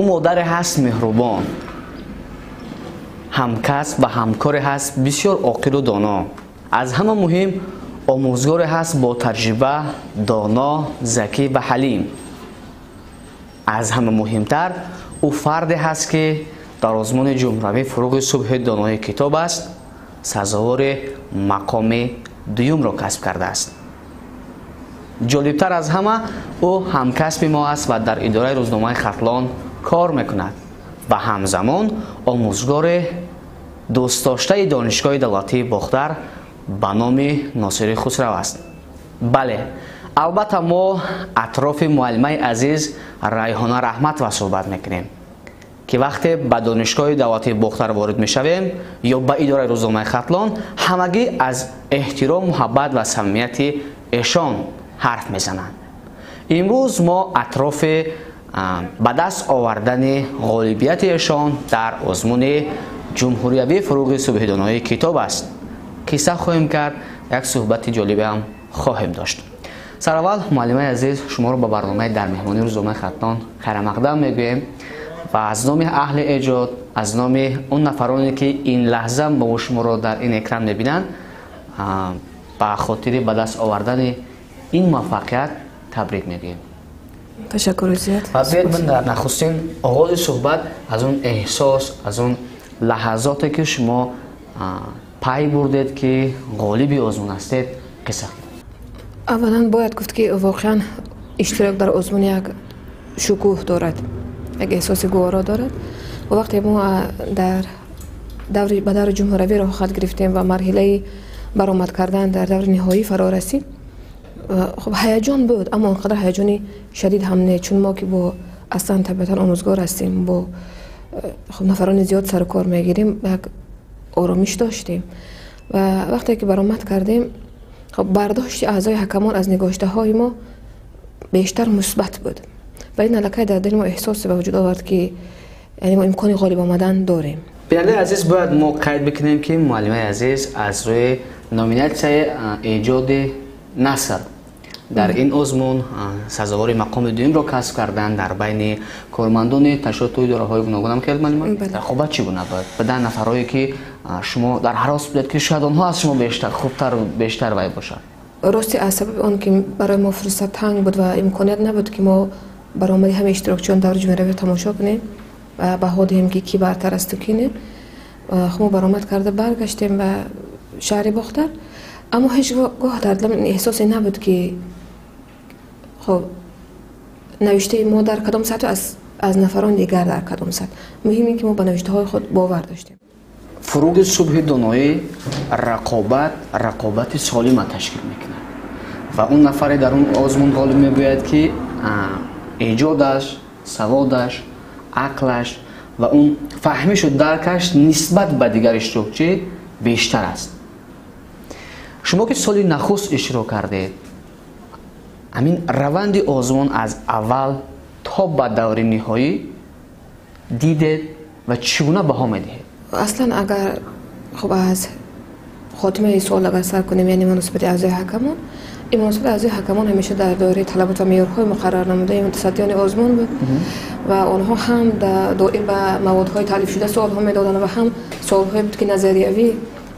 Ӯ модаре ҳаст меҳрубон, ҳамкасб ва ҳамкоре ҳаст бисёр оқилу доно. Аз ҳама муҳим омӯзгоре ҳаст бо таҷриба, доно, закӣ ва ҳалим. Аз ҳама муҳимтар ӯ фарде ҳаст, ки дар озмуни ҷумҳуравӣ «Фуруғи субҳи донои китоб аст» сазовори мақоми дуюмро касб кардааст. Ҷолибтар аз ҳама, ӯ ҳамкасби мо аст ва дар идораи рӯзномаи «Хатлон» кор мекунад ва ҳамзамон омӯзгори дӯстдоштаи Донишгоҳи давлатии Бохтар ба номи Носири Хусрав аст. Бале, албатта, мо атрофи муаллимаи азиз Райҳона Раҳматова суҳбат мекунем, ки вақте ба Донишгоҳи давлатии Бохтар ворид мешавем ё ба идораи рӯзномаи «Хатлон», ҳамагӣ аз эҳтиром, муҳаббат ва самимияти эшон ҳарф мезананд. Имрӯз мо атрофи ба даст овардани ғолибияти эшон дар озмуни ҷумҳуриявии «Фуруғи субҳи донои китоб аст» қисса хоҳем кард, як суҳбати ҷолибе ҳам хоҳем дошт. Сараввал, муаллимаи азиз, шуморо ба барномаи «Дар меҳмонии рӯзномаи Хатлон» хайрамақдам мегӯем ва аз номи аҳли эҷод, аз номи он нафароне, ки ин лаҳза мо шуморо дар ин экран мебинанд, ба хотири ба даст овардани ин муваффақият табрик мегӯем. Ташаккури зиёд. Ва биёед, ман дар нахустин оғози суҳбат аз он эҳсос, аз он лаҳазоте, ки шумо пай бурдед, ки ғолиби озмун ҳастед, қисса. Аввалан бояд гуфт, ки воқеан иштирок дар озмун як шукӯҳ дорад, як эҳсоси гуворо дорад. Ва вақте мо дар даври ба даври ҷумҳуравӣ роҳхат гирифтем ва марҳилаи баромад кардан дар даври ниҳоӣ фаро расид, хуб, ҳаяҷон буд, аммо он қадар ҳаяҷони шадид ҳам не, чун мо ки бо аслан табиатан омӯзгор ҳастем, бо хуб нафарони зиёд сару кор мегирем, як оромиш доштем. Ва вақте ки баромад кардем, хуб, бардошти аъзои ҳакамон аз нигоштаҳои мо бештар мусбат буд ва ин аллакай дар дили мо эҳсосе ба вуҷуд овард, ки яъне мо имкони ғолиб омадан дорем. Бинандаи азиз, бояд мо қайд бикунем, ки муаллимаи азиз аз рӯи номинатсияи эҷоди наср дар ин озмун сазовори мақоми дуюмро касб карданд дар байни кормандони ташкилоту идораҳои гуногунам. Ки муаллима, рақобат чӣ гуна буд? Ба 10 нафарҳое, ки шумо дар ҳарос будед, ки шояд онҳо аз шумо бештар, хубтар, бештар вай бошад. Рости, аз сабаби он ки барои мо фурсат танг буд ва имконият набуд, ки мо баромади ҳамаи иштирокчиён даври ҷумҳуриявиро тамошо кунем ва баҳо диҳем, ки кӣ бартар асту кӣ не, хуб, мо баромад карда баргаштем ба шаҳри Бохтар, аммо ҳеҷ гоҳ дар дилам ин эҳсосе набуд, ки хуб, навиштаи мо дар кадом сатҳ, аз нафарони дигар дар кадом сатҳ. Муҳим ин ки мо ба навиштаҳои худ бовар доштем. «Фуруғи субҳи доноӣ» рақобати солима ташкил мекунад ва он нафаре дар он озмун ғолиб мебояд, ки эҷодаш, саводаш, ақлаш ва он фаҳмишу даркаш нисбат ба дигар иштирокчӣ бештар аст. Шумо ки соли нахуст иштирок кардед, ҳамин раванди озмун аз аввал то ба даври ниҳоӣ дидед ва чӣ гуна баҳо медиҳед? Аслан, агар хуб, аз хотимаи суол агар сар кунем, яъне муносибати аъзои ҳакамон, ин муносибати аъзои ҳакамон ҳамеша дар доираи талабот ва меъёрҳои муқаррар намудаи мутасаддиёни озмун буд ва онҳо ҳам доир ба маводҳои таълифшуда суолҳо медоданд ва ҳам суолҳое буд, ки назариявӣ,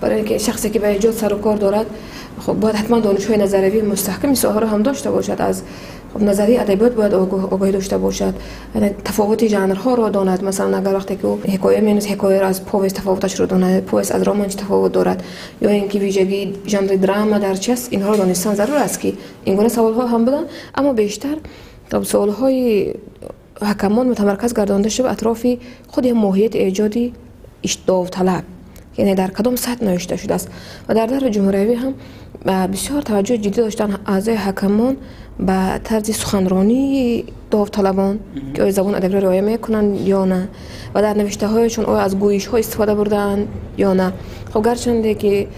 барои ин ки шахсе, ки ба эҷод сару кор дорад, хуб, бояд ҳатман донишҳои назариявии мустаҳками соҳаро ҳам дошта бошад, аз хуб назарияи адабиёт бояд огоҳӣ дошта бошад, яъне тафовути жанрҳоро донад. Масалан, агар вақте ки ӯ ҳикоя менависад, ҳикояро аз повест тафовуташро донад, повест аз роман чӣ тафовут дорад ё ин ки вижагии жанри драма дар чи аст, инҳоро донистан зарур аст, ки ин гуна саволҳо ҳам буданд. Аммо бештар саволҳои ҳакамон мутамарказ гардонда шуд атрофи худи моҳияти эҷоди довталаб, яъне дар кадом сатҳ навишта шудааст. Ва дар даври ҷумҳуриявӣ ҳам бисёр таваҷҷӯҳи ҷиддӣ доштанд аъзои ҳакамон ба тарзи суханронии довталабон, ки оё забони адабиро риоя мекунанд ё на ва дар навиштаҳояшон оё аз гӯишҳо истифода бурдаанд ё на. Хоб, гарчанде ки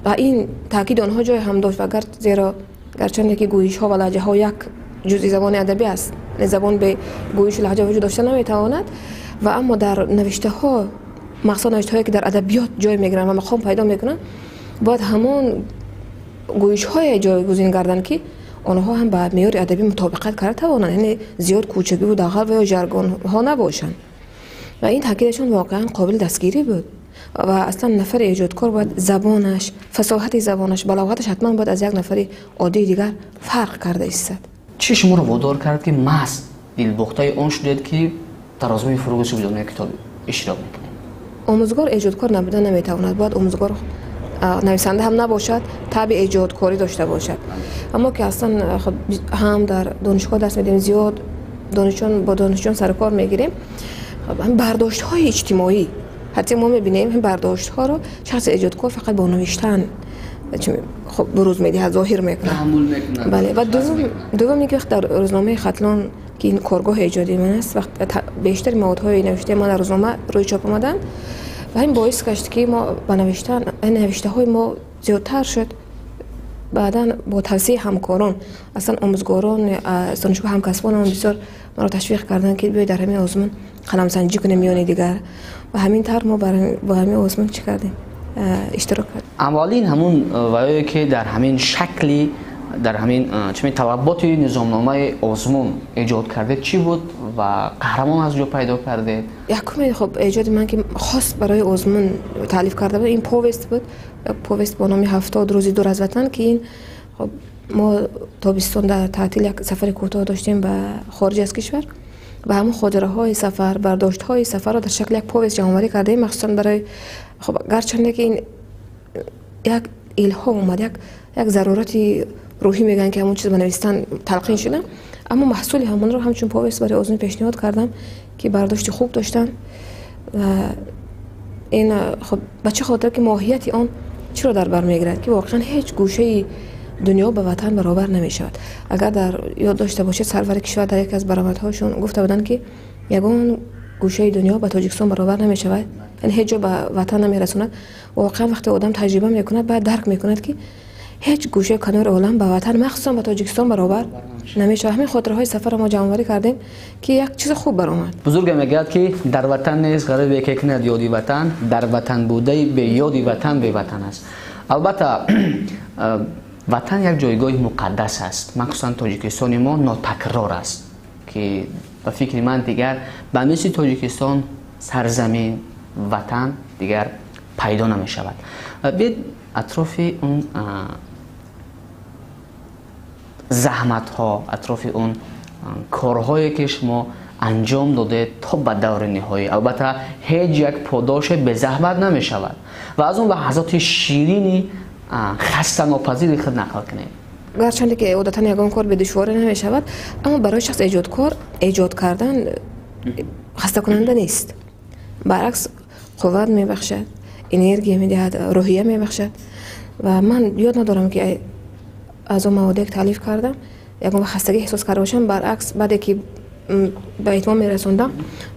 ба ин таъкиди онҳо ҷой ҳам дошт ва зеро гарчанде ки гӯишҳо ва лаҳҷаҳо як ҷузъи забони адабӣ аст, забон бе гӯишу лаҳҷа вуҷуд дошта наметавонад, ва аммо дар навиштаҳо, махсусан навиштаҳое, ки дар адабиёт ҷой мегиранд ва мақом пайдо мекунанд, бояд ҳамон гӯишҳое ҷойгузин гарданд, ки Онҳо ҳам ба меъёри адабӣ мутобиқат карда тавонанд, яъне зиёд кӯчагӣ ва дағал ва ё жаргонҳо набошанд. Ва ин таъкидашон воқеан қобили дастгирӣ буд. Ва аслан нафари эҷодкор бояд забонаш, фасоҳати забонаш, балоғаташ ҳатман бояд аз як нафари оддии дигар фарқ карда истад. Чӣ шуморо водор кард, ки маҳз дилбохтаи он шудед, ки дар озмуни Фурӯғи субҳидонаи китоб иштирок мекунед? Омӯзгор эҷодкор набуда наметавонад. Бояд омӯзгор нависанда ҳам набошад, таби эҷодкорӣ дошта бошад. Аммо ки аслан ҳам дар донишгоҳ дарс медиҳем, зиёд донишҷӯён бо донишҷӯён сарукор мегирем, бардоштҳои иҷтимоӣ ҳатто мо мебинем, ин бардоштҳоро шахси эҷодкор фақат бо навиштан хуб бурӯз медиҳад, зоҳир мекунад. Бале. Ва дуввум ин ки вақт дар рӯзномаи Хатлон, ки ин коргоҳи эҷодии ман аст, вақт бештари маводҳои навиштаи ман дар рӯзнома рӯи чоп омаданд ва ин боис гашт, ки мо ба навиштан, навиштаҳои мо зиёдтар шуд. Баъдан бо тавсияи ҳамкорон, аслан омӯзгорон аз донишгоҳ, ҳамкасбонам бисёр маро ташвиқ карданд, ки биёй дар ҳамин озмун қаламсанҷӣ кунем миёни дигар. Ва ҳамин тавр мо бо ҳамин озмун чӣ кардем, иштирок кардем. Аввалин ҳамун ваёе ки дар ҳамин шакли, дар ҳамин чӣ талаботи низомномаи озмун эҷод кардед чӣ буд ва қаҳрамон аз ҷо пайдо кардед? Якуме хуб эҷоди ман, ки хос барои озмун таълиф карда буд, ин повест буд. Повест бо номи 70 рӯзи дур аз ватан, ки ин хуб мо тобистон дар таътил як сафари кӯтоҳ доштем ба хориҷ аз кишвар ва ҳамон хотираҳои сафар, бардоштҳои сафарро дар шакли як повест ҷамъоварӣ кардаем, махсусан барои хуб гарчанде ки ин як илҳом омад, як зарурати рӯҳӣ мегӯянд, ки ҳамон чиз ба навистан талқин шудам, аммо маҳсули ҳамонро ҳамчун повест барои озмун пешниҳод кардам, ки бардошти хуб доштанд. Ва ин хуб ба чӣ хотир, ки моҳияти он чиро дар бар мегирад, ки воқеан ҳеҷ гӯшаи дунё ба ватан баробар намешавад. Агар дар ёд дошта бошед, сарвари кишвар дар яке аз баромадҳояшон гуфта буданд, ки ягон гӯшаи дунё ба Тоҷикистон баробар намешавад, яъне ҳеҷ ҷо ба ватан намерасонад. Воқеан вақте одам таҷриба мекунад, баъд дарк мекунад, ки ҳеҷ гӯшаи канори олам ба ватан, махсусан ба Тоҷикистон баробар намешавад. Ҳамин хотираҳои сафарро мо ҷамъоварӣ кардем, ки як чизи хуб баромад. Бузурге мегӯяд, ки дар ватан нест ғарибе, ки кунад ёди ватан, дар ватан будаи беёди ватан беватан аст. Албатта, ватан як ҷойгоҳи муқаддас аст, махсусан Тоҷикистони мо нотакрор аст, ки ба фикри ман дигар ба мисли Тоҷикистон сарзамин, ватан дигар пайдо намешавад. Биед атрофи он заҳматҳо, атрофи он корҳое, ки шумо анҷом додед то ба даври ниҳоӣ. Албатта, ҳеҷ як подоше безаҳмат намешавад ва аз он лаҳзоти ширини хастанопазири худ нақл кунед. Гарчанде ки одатан ягон кор бедушворӣ намешавад, аммо барои шахс эҷодкор эҷод кардан хастакунанда нест. Баръакс, қувват мебахшад, энергия медиҳад, рӯҳия мебахшад. Ва ман ёд надорам, ки аз он маводе ки таълиф кардам, ягон вақт хастагӣ эҳсос карда бошам. Баръакс, баъде ки ба итмом мерасондам,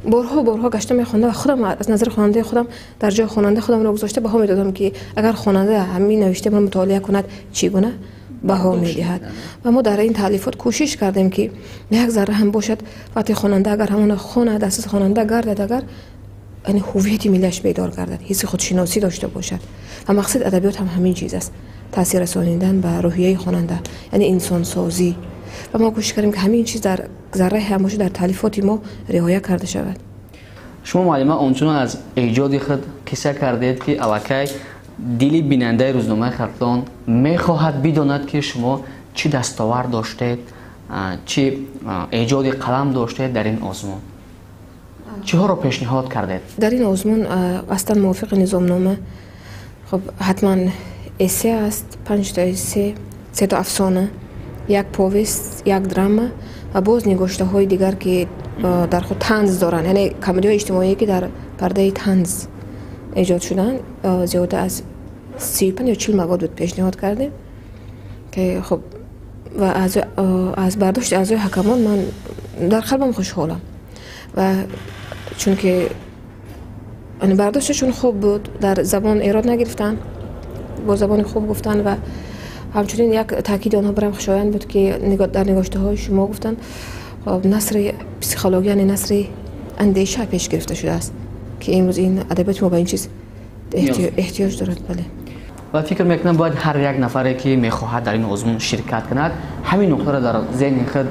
борҳо борҳо гашта мехондам ва худам аз назари хонандаи худам дар ҷои хонанда худамро гузошта баҳо медодам, ки агар хонанда ҳамин навиштаи маро мутолиа кунад, чӣ гуна баҳо медиҳад. Ва мо дар ин таълифот кӯшиш кардем, ки як зарра ҳам бошад, вақте хонанда агар ҳамона хонад, асос хонанда гардад, агар яъне ҳувияти миллиаш бедор гардад, ҳисси худшиносӣ дошта бошад. Ва мақсади адабиёт ҳам ҳамин чиз аст: таъсир расонидан ба рӯҳияи хонанда, яъне инсонсозӣ. Ва мо кӯшиш кардем, ки ҳамин чиз дар зарраи ҳам бошад дар таълифоти мо риоя карда шавад. Шумо, муаллима, ончунон аз эҷоди худ қисса кардед, ки аллакай дили бинандаи рӯзномаи Хатлон мехоҳад бидонад, ки шумо чӣ дастовард доштед, чӣ эҷоди қалам доштед дар ин озмун, чиҳоро пешниҳод кардед? Дар ин озмун аслан мувофиқи низомнома хуб ҳатман эссе аст, 5та эссе, 3та афсона, як повест, як драма ва боз нигоштаҳои дигар, ки дар худ танз доранд, яъне комедияҳои иҷтимоие, ки дар пардаи танз эҷод шуданд. Зиёда аз 35 ё 40 мавод буд пешниҳод кардем, ки хуб ва аз бардошти аъзои ҳакамон ман дар қалбам хушҳолам, ва чунки бардошташон хуб буд, дар забон эрод нагирифтанд, бо забони хуб гуфтанд. Ва ҳамчунин як таъкиди онҳо барам хушоянд буд, ки дар нигоштаҳои шумо гуфтанд, насри психология, яъне насри андеша пеш гирифта шудааст, ки имрӯз ин адабиёти мо ба ин чиз эҳтиёҷ дорад. Бале. Ва фикр мекунам, бояд ҳар як нафаре, ки мехоҳад дар ин озмун ширкат кунад, ҳамин нуқтаро дар зеҳни худ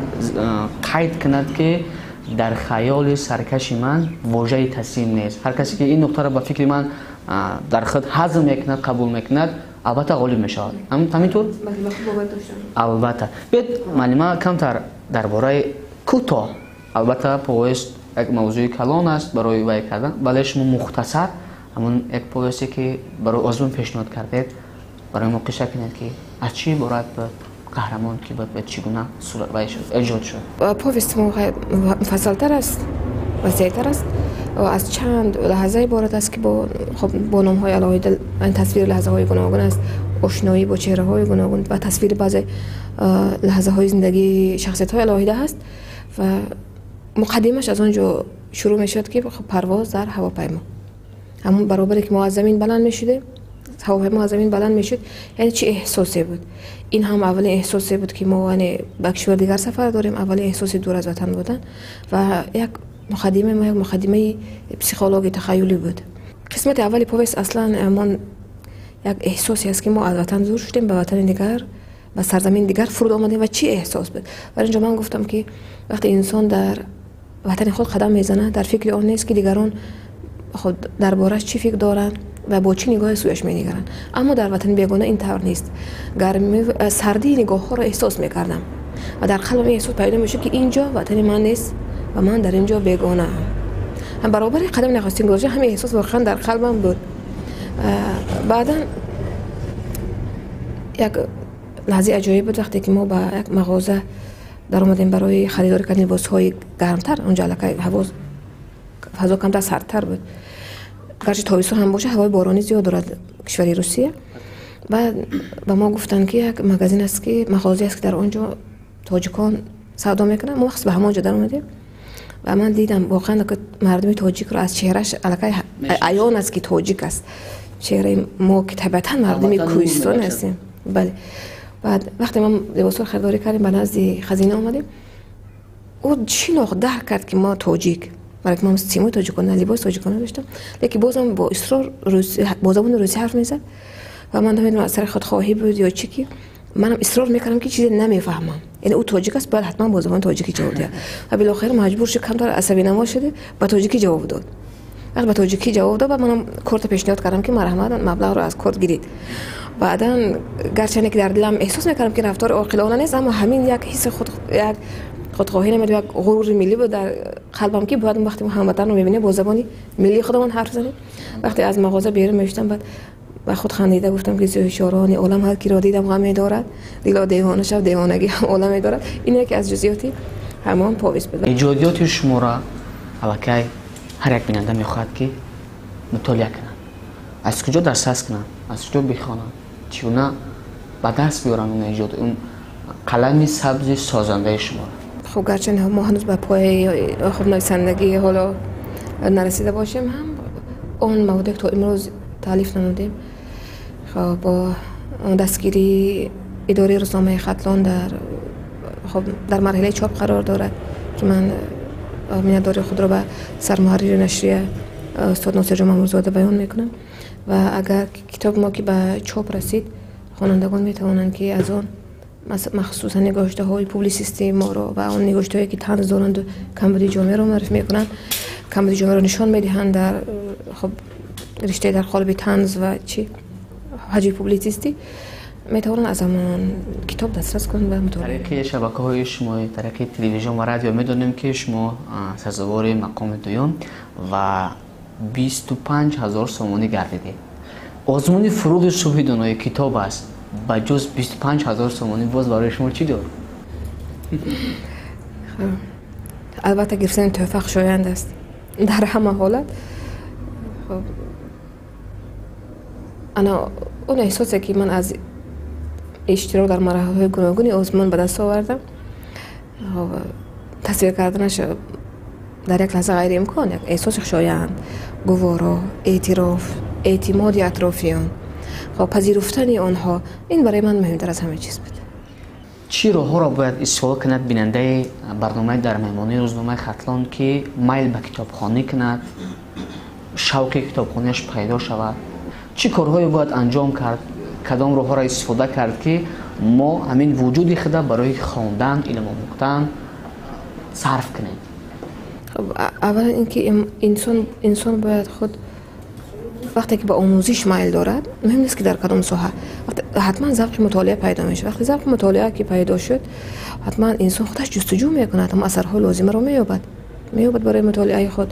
қайд кунад, ки дар хаёли саркаши ман вожаи таслим нест. Ҳар касе ки ин нуқтаро, ба фикри ман, дар худ ҳазм мекунад, қабул мекунад, албатта ғолиб мешавад. Ҳамин тур? Албатта. Биёед, муаллима, камтар дар бораи кӯтоҳ, албатта повест як мавзӯи калон аст барои вай кардан, вале шумо мухтасар ҳамон як повесте, ки барои озмун пешниҳод кардед, барои мо қисса кунед, ки аз чӣ иборат буд, қаҳрамон ки буд ва чӣ гуна вай шуд, эҷод шуд. Повести мо муфассалтар аст, васеътар аст, аз чанд лаҳза иборат аст, ки хоб бо номҳои алоҳида тасвири лаҳзаҳои гуногун аст, ошноӣ бо чеҳраҳои гуногун ва тасвири баъзе лаҳзаҳои зиндагии шахсиятҳои алоҳида ҳаст. Ва муқаддимаш аз он ҷо шурӯъ мешавад, ки парвоз дар ҳавопаймо, ҳамон баробаре ки мо аз замин баланд мешудем, ҳавопаймо аз замин баланд мешуд, яъне чӣ эҳсосе буд. Ин ҳам аввалин эҳсосе буд, ки мо яъне ба кишвари дигар сафар дорем, аввалин эҳсоси дур аз ватан будан. Ва як муқаддимаи мо як муқаддимаи психологи тахаюлӣ буд. Қисмати аввали повест аслан ҳамон як эҳсосе аст, ки мо аз ватан дур шудем, ба ватани дигар, ба сарзамини дигар фуруд омадем ва чӣ эҳсос буд. Ва инҷо ман гуфтам, ки вақте инсон дар ватани худ қадам мезанад, дар фикри он нест, ки дигарон худ дар борааш чӣ фикр доранд ва бо чӣ нигоҳе сӯяш менигаранд. Аммо дар ватани бегона ин тавр нест. Гармӣ, сардии нигоҳҳоро эҳсос мекардам ва дар қалбам ин эҳсос пайдо мешуд, ки ин ҷо ватани ман нест ва ман дар ин ҷо бегонаам. Баробари қадами нахустин гузошта, ҳамин эҳсос воқеан дар қалбам буд. Баъдан як лаҳзаи аҷоиб буд, вақте ки мо ба як мағоза даромадем барои харидорӣ кардани либосҳои гармтар. Онҷо аллакай ҳаво, фазо камтар сардтар буд, гарчи тобистон ҳам боша, ҳавои боронӣ зиёд дорад кишвари Русия. Баъд ба мо гуфтанд, ки як магазин аст, ки мағозе аст, ки дар он ҷо тоҷикон савдо мекунанд. Мо вақт ба ҳамон ҷо даромадем ва ман дидам воқеан мардуми тоҷикро, аз чеҳраш аллакай аён аст, ки тоҷик аст. Чеҳраи мо, ки табиатан мардуми кӯҳистон ҳастем, бале. Баъд вақте ман либосҳоро харидорӣ кардем, ба назди хазина омадем, ӯ шинохт, дарк кард, ки мо тоҷик, барои ки ман симои тоҷикона, либоси тоҷикона доштам. Лекин бозам бо исрор бо забони русӣ ҳарф мезад ва ман намедонам, аз сари худхоҳӣ буд ё чӣ, ки манам исрор мекардам, ки чизе намефаҳмам, яъне ӯ тоҷик аст, бояд ҳатман бо забони тоҷикӣ ҷавоб диҳад. Ва билохира маҷбур шуд, камтар асабинамо шуд, ба тоҷикӣ ҷавоб дод. Вақт ба тоҷикӣ ҷавоб дод, баъд манам корта пешниҳод кардам, ки марҳамат, маблағро аз корт гиред. Баъдан, гарчанде ки дар дилам эҳсос мекардам, ки рафтори оқилона нест, аммо ҳамин як ҳисси худ, як худхоҳӣ, намедонам, як ғурури миллӣ буд дар қалбам, ки бояд вақте мо ҳамватанро мебинем, бо забони миллии худамон ҳарф занем. Вақте аз мағоза берун мешудам, баъд ба худ хандида гуфтам, ки зӯҳишорони олам ҳар киро дидам, ғам медорад, дило девона шав, девонагӣ ҳам олам медорад. Ин яке аз ҷузъиёти ҳамон повест буд. Эҷодиёти шуморо аллакай ҳар як бинанда мехоҳад, ки мутолиа кунад. Аз куҷо дастрас кунанд, аз куҷо бихонанд, чӣ гуна ба даст биёранд он эҷод, он қалами сабзи созандаи шуморо? Хуб, гарчанде мо ҳанӯз ба пояи хуб нависандагӣ ҳоло нарасида бошем ҳам, он маводе, ки то имрӯз таълиф намудем, хоб бо дастгирии идораи рӯзномаи Хатлон дар хоб дар марҳилаи чоп қарор дорад, ки ман миннатдории худро ба сармуҳаррири нашрия устод Носирҷон Маҳмудзода баён мекунам. Ва агар китоби мо ки ба чоп расид, хонандагон метавонанд, ки аз он махсусан нигоштаҳои публисистии моро ва он нигоштаҳое, ки танз доранду камбуди ҷомеаро муаррифӣ мекунанд, камбуди ҷомеаро нишон медиҳанд, дар хоб риштаи дар қолаби танз ва чӣ ҳаҷви публисистӣ, метавонанд аз ҳамон китоб дастрас кунанд ва мутолиа. Тариқи шабакаҳои иҷтимоӣ, тариқи телевизион ва радио медонем, ки шумо сазовори мақоми дуюм ва 25 000 сомонӣ гардидед. Озмуни «Фурӯғи субҳи донои» китоб аст. Ба ҷуз 25 000 сомонӣ боз барои шумо чӣ дор? Албатта, гирифтани тӯҳфа хушоянд аст дар ҳама ҳолат. Ана он эҳсосе, ки ман аз иштирок дар марҳилаҳои гуногуни озмун ба даст овардам, тасвир карданаш дар як лаҳза ғайриимкон. Як эҳсоси хушоянд, гуворо, эътироф, эътимоди атрофиён, хоб пазируфтани онҳо, ин барои ман муҳимтар аз ҳама чиз буд. Чӣ роҳҳоро бояд истифода кунад бинандаи барномаи «Дар меҳмонии рӯзномаи Хатлон», ки майл ба китобхонӣ кунад, шавқи китобхониаш пайдо шавад? Чӣ корҳое бояд анҷом кард? Кадом роҳҳоро истифода кард, ки мо ҳамин вуҷуди худа барои хондан, илм омӯхтан сарф кунем? Аввалан ин ки инсон бояд худ вақте ки ба омӯзиш майл дорад, муҳим нест, ки дар кадом соҳа, ҳатман завқи мутолиа пайдо мешавад. Вақте завқи мутолиа ки пайдо шуд, ҳатман инсон худаш ҷустуҷӯ мекунад, ҳама асарҳои лозимаро меёбад барои мутолиаи худ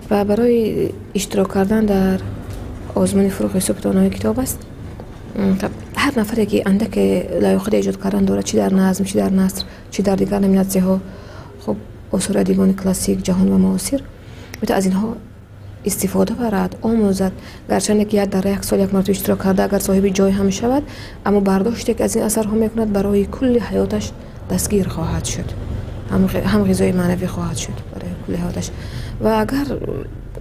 ва барои иштирок кардан дар озмуни фурӯғи субҳи донои китоб аст. Ҳар нафаре ки андаке лаёқати эҷод кардан дорад, чӣ дар назм, чӣ дар наср, чӣ дар дигар номинатсияҳо, хуб, осори адибони классик, ҷаҳон ва муосир, метавонад аз инҳо истифода барад, омӯзад. Гарчанде ки дар як сол як маротиба иштирок карда, агар соҳиби ҷой ҳам шавад, аммо бардоште ки аз ин асарҳо мекунад, барои кулли ҳаёташ дастгир хоҳад шуд, ҳам ғизои маънавӣ хоҳад шуд барои кулли ҳаёташ. Ва агар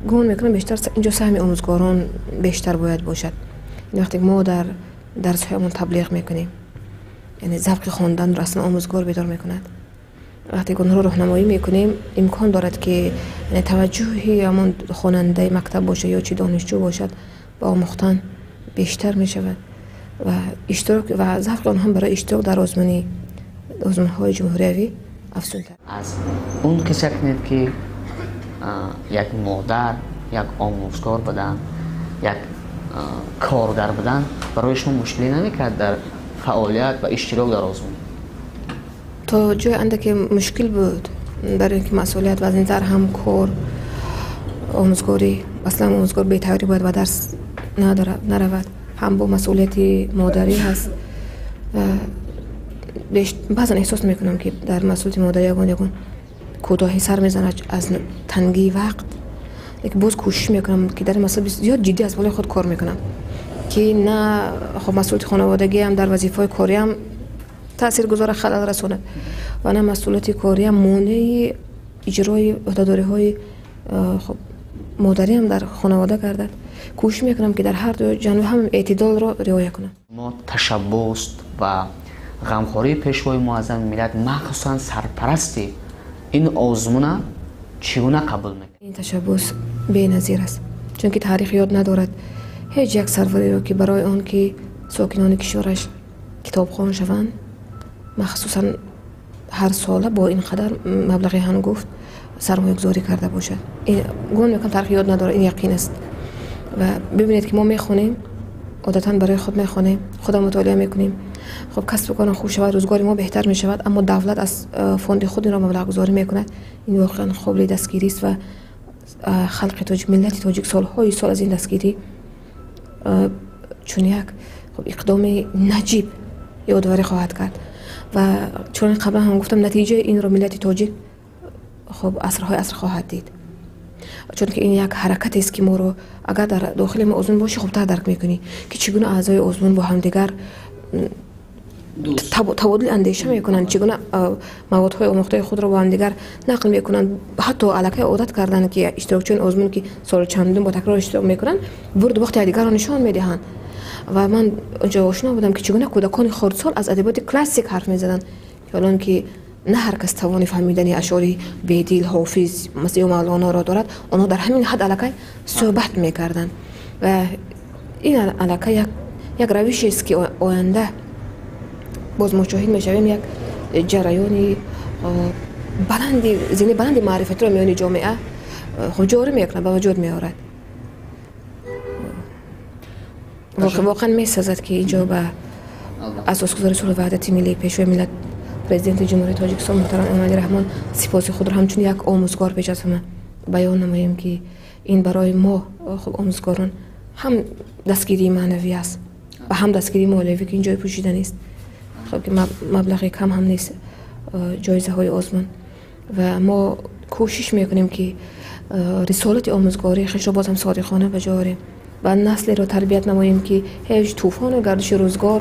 гумон мекунам, бештар инҷо саҳми омӯзгорон бештар бояд бошад. Вақте мо дар дарсҳоямон таблиғ мекунем, яъне завқи хонданро аслан омӯзгор бедор мекунад. Вақте ки онҳоро роҳнамоӣ мекунем, имкон дорад, ки таваҷҷӯҳи ҳамон хонандаи мактаб бошад ё чӣ донишҷӯ бошад, ба омӯхтан бештар мешавад ва иштирок ва завқи онҳо барои иштирок дар озмунҳои ҷумҳуриявӣ афзунтар. Аз он қисса кунед, ки як модар, як омӯзгор будан, як коргар будан барои шумо мушкилӣ намекард дар фаъолият ва иштирок дар озмун? То ҷои андаке мушкил буд, барои ин ки масъулият вазнинтар, ҳам кор, омӯзгорӣ. Аслан омӯзгор бетайёрӣ бояд ба дарс наравад, ҳам бо масъулияти модарӣ ҳаст. Баъзан эҳсос мекунам, ки дар масъулияти модарӣ ягон кӯтоҳӣ сар мезанад аз тангии вақт, лекин боз кӯшиш мекунам, ки дар ин масъала зиёд ҷиддӣ аз болои худ кор мекунам, ки на хоб масъулияти хонаводагиам дар вазифаҳои кориам таъсир гузора, халал расонад, ва на масъулияти кориам монеи иҷрои ӯҳдадориҳои хоб модариам дар хонавода гардад. Кӯшиш мекунам, ки дар ҳар ду ҷанба ҳам эътидолро риоя кунам. Мо ташаббус ва ғамхории пешвои муаззами миллат, махсусан сарпарасти ин озмуна, чӣ гуна қабул мекунед? Ин ташаббус беназир аст, чунки таърих ёд надорад ҳеҷ як сарвареро, ки барои он ки сокинони кишвараш китобхон шаванд, махсусан ҳар сола бо ин қадар маблағи ҳангуфт сармоягузорӣ карда бошад. Гумон мекунам, таърих ёд надорад, ин яқин аст. Ва бибинед, ки мо мехонем, одатан барои худ мехонем, худам мутолиа мекунем, хоб, касбу корам хуб шавад, рӯзгори мо беҳтар мешавад, аммо давлат аз фонди худ инро маблағгузорӣ мекунад. Ин воқеан қобили дастгирист ва халқи тоҷик, миллати тоҷик солҳои сол аз ин дастгирӣ чун як иқдоми наҷиб ёдворӣ хоҳад кард. Ва чунон қаблан ҳам гуфтам, натиҷаи инро миллати тоҷик хоб асрҳои аср хоҳад дид, чунки ин як ҳаракатест, ки моро агар дар дохили мо озмун бошӣ, хубтар дарк мекунӣ, ки чӣ гуна аъзои озмун бо ҳамдигар табодули андеша мекунанд, чӣ гуна маводҳои омӯхтаи худро бо ҳамдигар нақл мекунанд. Ҳатто аллакай одат карданд, ки иштирокчиёни озмун, ки соли чандум бо такрор иштирок мекунанд, бурду бохти якдигарро нишон медиҳанд. Ва ман онҷо ошно будам, ки чӣ гуна кӯдакони хурдсол аз адабиёти классик ҳарф мезаданд, ки ҳолон ки на ҳар кас тавони фаҳмидани ашъори Бедил, Ҳофиз ё Мавлоноро дорад, онҳо дар ҳамин ҳад аллакай суҳбат мекарданд. Ва ин аллакай як равишест, ки оянда боз мо шоҳид мешавем, як ҷараёни баланди, зини баланди маърифатиро миёни ҷомеа хуб ҷорӣ мекунад, ба вуҷуд меорад. Воқеан месазад, ки инҷо ба асосгузори сулҳу ваҳдати миллӣ, пешвои миллат, президенти Ҷумҳурии Тоҷикистон муҳтарам Эмомалӣ Раҳмон сипоси худро ҳамчун як омӯзгор пеш аз ҳама баён намоем, ки ин барои мо, хуб, омӯзгорон ҳам дастгирии маънавӣ аст ва ҳам дастгирии молиявӣ, ки ин ҷои пӯшида нест, хоб, ки маблағи кам ҳам нест ҷоизаҳои озмун. Ва мо кӯшиш мекунем, ки рисолати омӯзгории хешро боз ҳам содиқона ба ҷо орем ва наслеро тарбият намоем, ки ҳеҷ тӯфону гардиши рӯзгор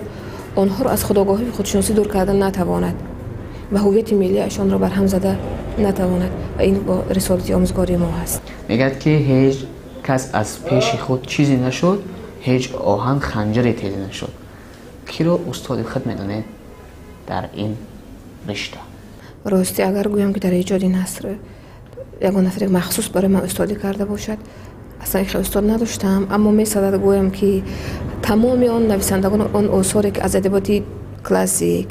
онҳоро аз худогоҳии худшиносӣ дур карда натавонад ва ҳувияти миллиашонро барҳам зада натавонад. Ва ин бо рисолати омӯзгории мо ҳаст. Мегӯяд, ки ҳеҷ кас аз пеши худ чизе нашуд, ҳеҷ оҳан ханҷаре тезе нашуд. Киро устоди худ медонед дар ин ришта? Рости, агар гӯям, ки дар эҷоди наср ягон нафаре махсус барои ман устодӣ карда бошад, Аслан хеле устод надоштам, аммо месадад гӯям, ки тамоми он нависандагон, он осоре, ки аз адабиёти классик,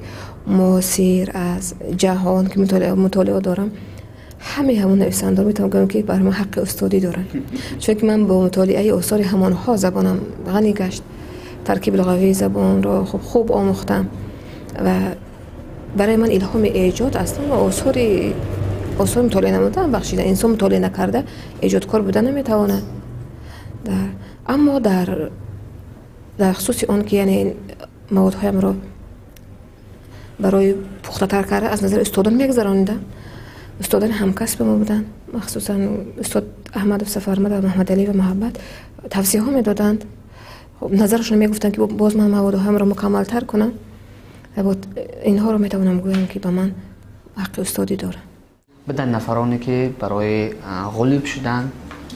муосир, аз ҷаҳон, ки мутолиа дорам, ҳамаи ҳамон нависандагон метавонам гӯям, ки бар ман ҳаққи устодӣ доранд, чунки ман бо мутолиаи осори ҳамонҳо забонам ғанӣ гашт, таркиби луғавии забонро хуб омӯхтам ва барои ман илҳоми эҷод аслан осори мутолиа намудан бахшида. Инсон мутолиа накарда эҷодкор буда наметавонад. Аммо дар хусуси он ки, яъне, маводҳоямро барои пухтатар карда аз назари устодон мегузаронидам. Устодони ҳамкасби мо буданд, махсусан устод Аҳмадов Сафармад ва Маҳмадалиева Муҳаббат, тавсияҳо медоданд, назарашон мегуфтанд, ки боз ман маводҳоямро мукаммалтар кунам. Инҳоро метавонам гӯям, ки ба ман ҳаққи устодӣ доранд. Буданд нафароне, ки барои ғолиб шудан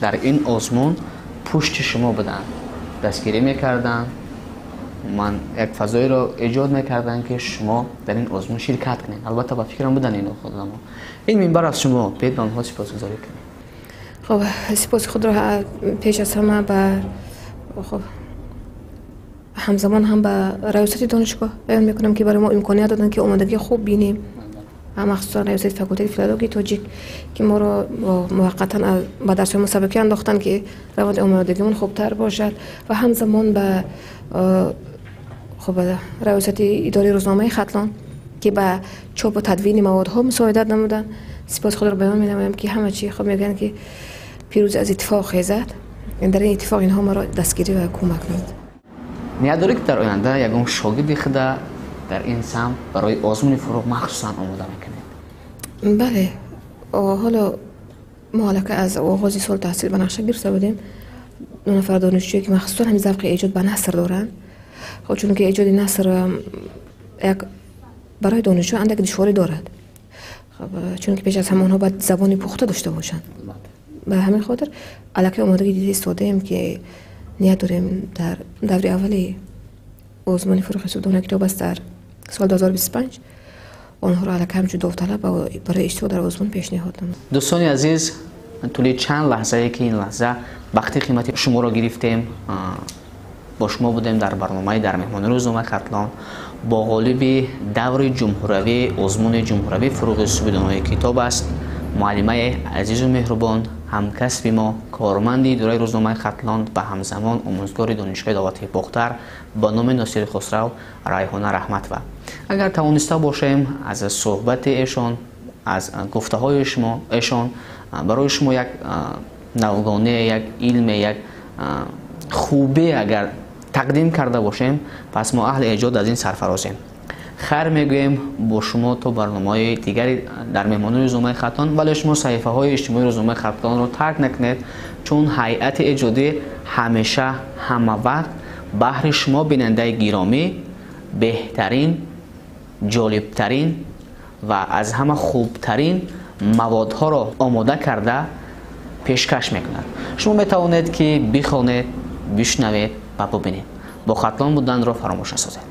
дар ин озмун пушти шумо буданд, дастгирӣ мекарданд, ман як фазоеро эҷод мекарданд, ки шумо дар ин озмун ширкат кунед. Албатта, ба фикрам, буданд ин одамо. Ин минбар аз шумо, биёед ба онҳо сипосгузорӣ кунед. Хуб, сипоси худро пеш аз ҳама ба, хуб, ҳамзамон ҳам ба раёсати донишгоҳ баён мекунам, ки барои мо имконият доданд, ки омодагии хуб бинем, махсусан раёсати факултети филологияи тоҷик, ки моро муваққатан ба дарсҳои мо сабукӣ андохтанд, ки раванди омодагимон хубтар бошад, ва ҳамзамон ба, хуб, раёсати идораи рӯзномаи Хатлон, ки ба чопу тадвини маводҳо мусоидат намуданд, сипоси худро баён менамоям, ки ҳама чи, хуб, мегӯянд, ки пирӯзӣ аз иттифоқ хезад, дар ин иттифоқ инҳо маро дастгирӣ ва кӯмак намуд. Ният доред, ки дар оянда ягон шогирди худа дар ин самт барои озмуни Фурӯғ махсусан омода мекунед? Бале, ҳоло мо аллакай аз оғози соли таҳсил ба нақша гирифта будем ду нафар донишҷӯе, ки махсусан ҳамин завқи эҷод ба наср доранд. Хоб, чунки эҷоди наср як барои донишҷӯ андак душворӣ дорад, чунки пеш аз ҳама онҳо бояд забони пухта дошта бошанд. Ба ҳамин хотир аллакай омодагӣ дида истодаем, ки ният дорем дар даври аввали озмуни Фурӯғи субҳи китоб аст дар соли 2025 онҳоро аллакай ҳамчун довталаб барои иштирок дар озмун пешниҳод намудем. Дӯстони азиз, тӯли чанд лаҳзае, ки ин лаҳза вақти қимати шуморо гирифтем, бо шумо будем дар барномаи «Дар меҳмони рӯзномаи Хатлон» бо ғолиби даври ҷумҳуравӣ озмуни ҷумҳуравӣ «Фурӯғи субҳи китоб аст», муаллимаи азизу меҳрубон, ҳамкасби мо, корманди идораи рӯзномаи Хатлон ва ҳамзамон омӯзгори Донишгоҳи давлатии Бохтар ба номи Носири Хусрав Райҳона Раҳматова. Агар тавониста бошем, аз суҳбати эшон, аз гуфтаҳои шумо эшон барои шумо як навгоне, як илме, як хубе агар тақдим карда бошем, пас мо аҳли эҷод аз ин сарфарозем. Хайр мегӯем бо шумо то барномаҳои дигари «Дар меҳмонои рӯзномаи Хатлон», вале шумо саҳифаҳои иҷтимоии рӯзномаи Хатлонро тарк накунед, чун ҳайати эҷодӣ ҳамеша, ҳама вақт баҳри шумо, бинандаи гиромӣ, беҳтарин, ҷолибтарин ва аз ҳама хубтарин маводҳоро омода карда пешкаш мекунад. Шумо метавонед, ки бихонед, бишнавед ва бубинед. Бо Хатлон буданро фаромӯш насозед.